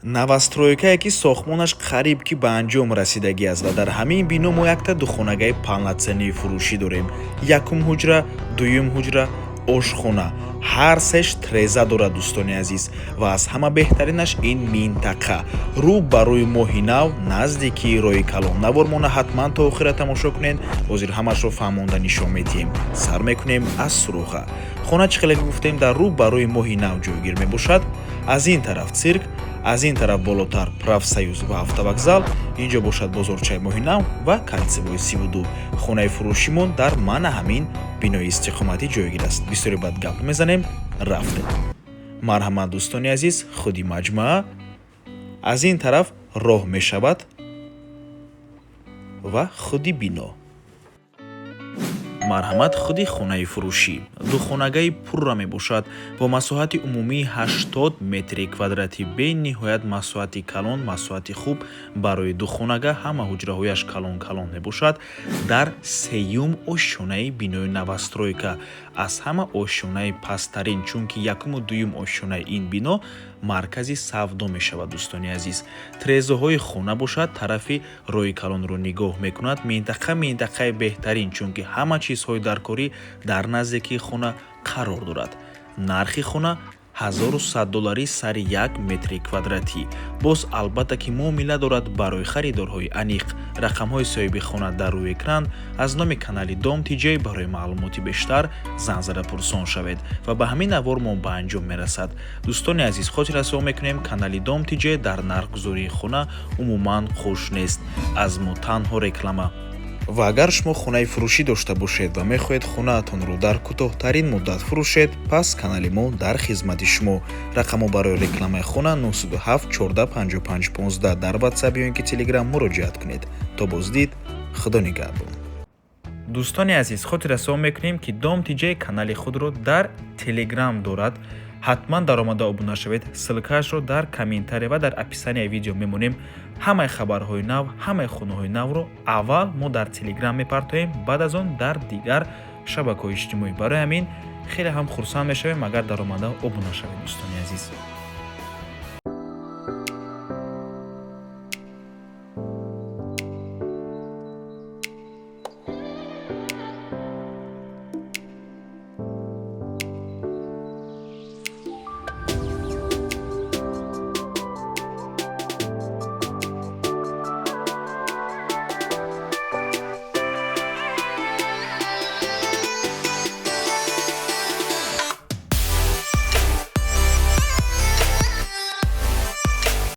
Новостройкае, ки сохтмонаш қариб ки ба анҷом расидагӣ аст, ва дар ҳамин бино мо якта духонагаи полноценный фурӯшӣ дорем. Якум ҳуҷра, дуюм ҳуҷра, ошхона, ҳар сеш треза дорад, дӯстони азиз. Ва аз ҳама беҳтаринаш ин минтақа рӯ ба рӯи Моҳи Нав, наздикии роҳи калон. Навормона ҳатман то охира тамошо кунед. Ҳозир ҳамашро фаҳмонда нишон медиҳем. Сар мекунем аз суроға. Хона, чӣ хеле гуфтем, дар рӯ ба рӯи Моҳи Нав ҷойгир мебошад. Аз ин тараф цирк, аз ин тараф болотар Профсоюз ва автовокзал, инҷо бошад бозорчаи Моҳи Нав ва кольцевой 32. Хонаи фурӯшимон дар мана ҳамин бинои истиқоматӣ ҷойгир аст. Бисёре бад гап мезанем, рафтем. Марҳамат, дӯстони азиз, худи маҷмаа. Аз ин тараф роҳ мешавад ва худи бино. Марҳамат, худи хонаи фурӯшӣ духонагаи пурра мебошад бо масоҳати умумии 80 метри квадратӣ. Бениҳоят масоҳати калон, масоҳати хуб барои духонага. Ҳама ҳуҷраҳояш калон калон мебошад. Дар сеюм ошёнаи бинои новостройка, аз ҳама ошёнаи пасттарин, чунки якуму дуюм ошёнаи ин бино маркази савдо мешавад. Дӯстони азиз, трезоҳои хона бошад, тарафи роҳи калонро нигоҳ мекунад. Минтақа минтақаи беҳтарин, чунки ҳама чизҳои даркорӣ дар наздикии хона қарор дорад. Нархи хона 1100 доллари сари 1 метри квадратӣ. Боз, албатта, ки муомила дорад. Барои харидорҳои аниқ рақамҳои соҳиби хона дар рӯи экран. Аз номи канали Дом Тиҷей барои маълумоти бештар занг зада пурсон шавед. Ва ба ҳамин навор мо ба анҷом мерасад. Дӯстони азиз, хотиррасон мекунем, канали Дом Тиҷей дар нархгузории хона умуман хуш нест. Аз мо танҳо реклама. Ва агар шумо хонаи фурӯшӣ дошта бошед ва мехоҳед хонаатонро дар кӯтоҳтарин муддат фурӯшед, пас канали мо дар хизмати шумо. Рақамҳо барои рекламаи хона 907 14 55 15. Дар Ватсап ё ин ки Телеграм муроҷиат кунед. То боздид, Худо нигаҳбон. Дӯстони азиз, хотиррасон мекунем, ки Дом Тиҷей канали худро дар Телеграм дорад. Ҳатман даромада обуна шавед. Ссылкаашро дар комментария ва дар описанияи видео мемонем. Ҳамаи хабарҳои нав, ҳамаи хонаҳои навро аввал мо дар Телеграм мепартоем, баъд аз он дар дигар шабакаҳои иҷтимоӣ. Барои ҳамин хеле ҳам хурсанд мешавем, агар даромада обуна шавед, дӯстони азиз.